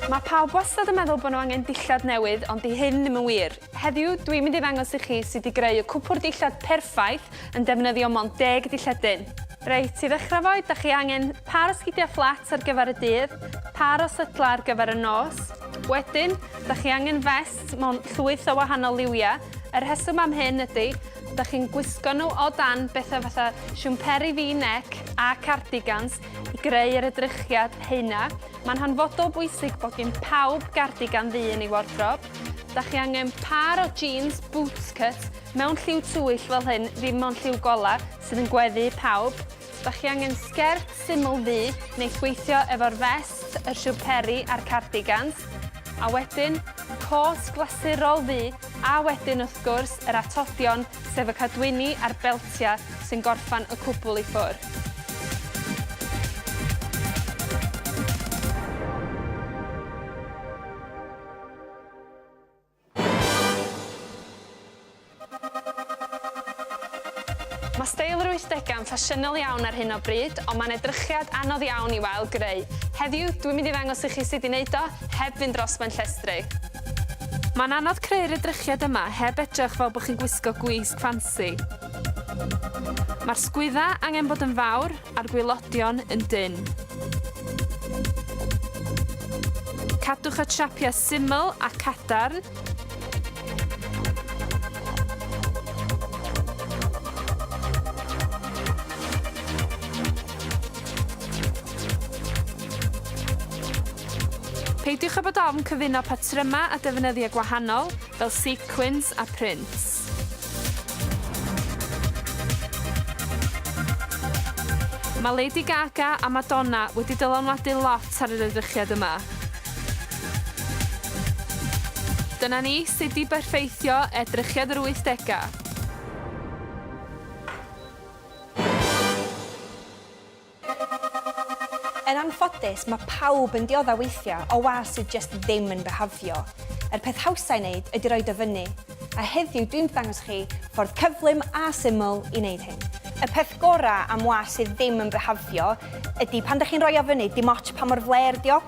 Mae pawb wastad yn meddwl bod nhw angen dillad newydd, ond di hyn ddim yn wir. Heddiw, dwi'n mynd i ddangos i chi sut i greu y cwpwrdd dillad perffaith yn defnyddio mond deg dilledyn. Reit, i ddechrau fo, da chi angen par o sgidiau fflat ar gyfer y dydd, par o sydla ar gyfer y nos. Wedyn, da chi angen fest mewn llwyth o wahanol liwiau. Y rheswm am hyn ydy, da chi'n gwisgo nhw o dan bethau fatha siwmperi V-neck a cardigans i greu yr edrychiad heina. Mae'n hanfodol bwysig bod gin pawb gardigan ddu yn ei wardrob. Da chi angen par o jeans bootcut mewn lliw tywyll fel hyn, ddim mewn lliw golau, sydd yn gweddu pawb. Da chi angen sgert syml ddu, neith weithio efo'r fest, y siwmperi a'r cardigans. A wedyn, cot glasurol ddu, a wedyn wrth gwrs, yr atodion, sef y cadwyni a'r beltiau sy'n gorffan y cwbl i ffwrdd. Mae steil yr wythdegau yn ffasiynol iawn ar hyn o bryd, ond mae'n edrychiad anodd iawn i'w ail-greu. Heddiw, dwi'n mynd i ddangos i chi sut i wneud o, heb fynd dros ben llestri. Mae'n anodd creu'r edrychiad yma heb edrych fel bod chi'n gwisgo gwisg ffansi. Mae'r sgwyddau angen bod yn fawr a'r gwaelodion yn dynn. Cadwch y siapiau syml a cadarn. Peidiwch â bod ofn cyfuno patrymau a defnyddiau gwahanol, fel sequins a prints. Mae Lady Gaga a Madonna wedi dylanwadu lot ar yr edrychiad yma. Dyna ni, sut i berffeithio edrychiad yr wythdegau. Yn anffodus, mae pawb yn diodda weithiau o wallt sydd jyst ddim yn byhafio. Yr peth hawsa i wneud ydy roid o fyny. A heddiw dwi'n dangos chi ffordd cyflym a syml i wneud hyn. Y peth gorau am wallt sydd ddim yn byhafio ydy pan dych chi'n rhoi o fyny, dim ots pa mor flêr 'di o.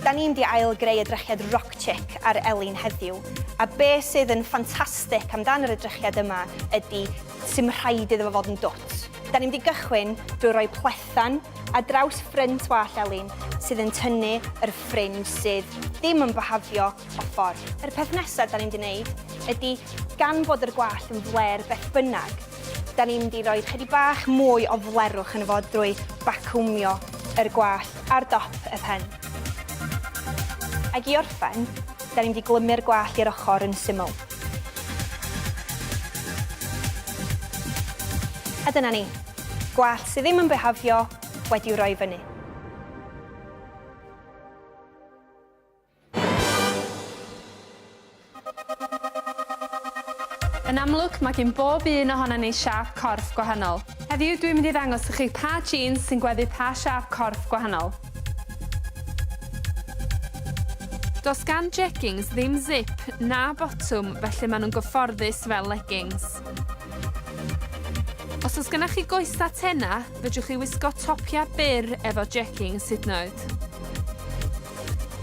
Da ni'n mynd i ail-greu edrychiad rock chick ar Elin heddiw. A be sydd yn ffantastig amdan yr edrychiad yma ydy sim rhaid iddo fo fod yn dwt. Da ni'n mynd i gychwyn drwy roi plethan ar draws ffrynt wallt Elin sydd yn tynnu yr ffrinj sydd ddim yn byhafio o ffordd. Yr peth nesaf da ni'n mynd i wneud ydy, gan fod yr gwallt yn flêr beth bynnag, da ni'n mynd i roi chydig bach mwy o flerwch yno fo drwy bacwmio yr gwallt ar dop y pen. Ac i orffen, da ni'n mynd i glymu'r gwallt i'r ochr yn syml. A dyna ni. Gwallt sydd ddim yn byhafio wedi'w roi fyny. Yn amlwg, mae gin bob un ohonon ni siâp corff gwahanol. Heddiw dwi'n mynd i ddangos i chi pa jeans sy'n gweddu pa siâp corff gwahanol. Does gan jeggings ddim zip na botwm felly maen nhw'n gyfforddus fel leggings. Os oes gennych chi goesau tenau, fedrwch chi wisgo topiau byr efo jeggings hyd yn oed.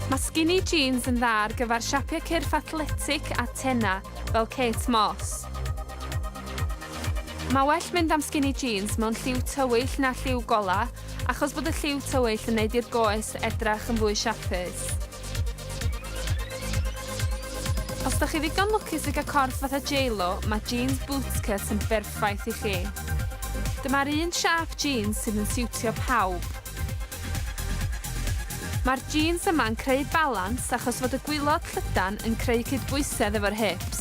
Mae skinny jeans yn dda ar gyfer siapiau cyrff athletic a tenau, fel Kate Moss. Mae well mynd am skinny jeans mewn lliw tywyll na lliw golau, achos bod y lliw tywyll yn neud i'r goes edrach yn fwy siapus. Os da chi ddigon lwcus i gael corff fatha J-Lo, mae jeans bootcut yn berffaith i chi. Dyma'r un siâp jeans sydd yn siwtio pawb. Mae'r jeans yma'n creu balans achos fod y gwilod llydan yn creu cydbwysedd efo'r hips.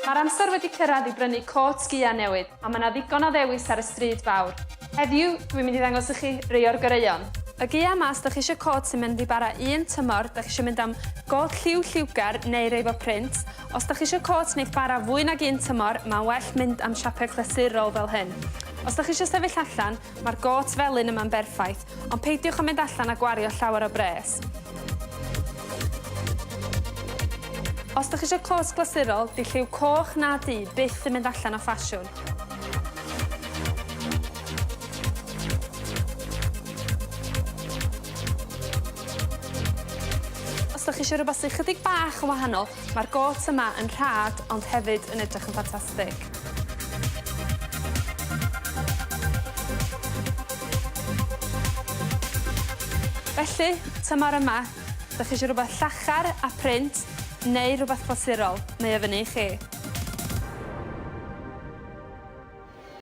Mae'r amser wedi cyrraedd i brynu côt sgïau newydd, a mae 'na ddigon o ddewis ar y stryd fawr. Heddiw, dwi'n mynd i ddangos i chi rei o'r goreuon. Y gaeaf 'ma, os dach chi eisiau côt sy'n mynd i bara un tymor, dach chi eisiau mynd am gôt lliw lliwgar neu rei efo print. Os dach chi eisiau côt wneith bara fwy nag un tymor, mae'n well mynd am siapiau clasurol fel hyn. Os dach chi eisiau sefyll allan, Mae'r gôt felyn yma'n berffaith, ond peidiwch â mynd allan a gwario llawer o bres. Os dych chi eisiau clot glasurol, 'di lliw coch na du byth yn mynd allan o ffasiwn. da chi eisiau rhywbeth sy'n chydig bach yn wahanol, mae'r got yma yn rhad ond hefyd yn edrych yn ffantastig. Felly, tymor yma, da chi eisiau rhywbeth llachar a print neu rhywbeth clasurol, mae o fyny i chi.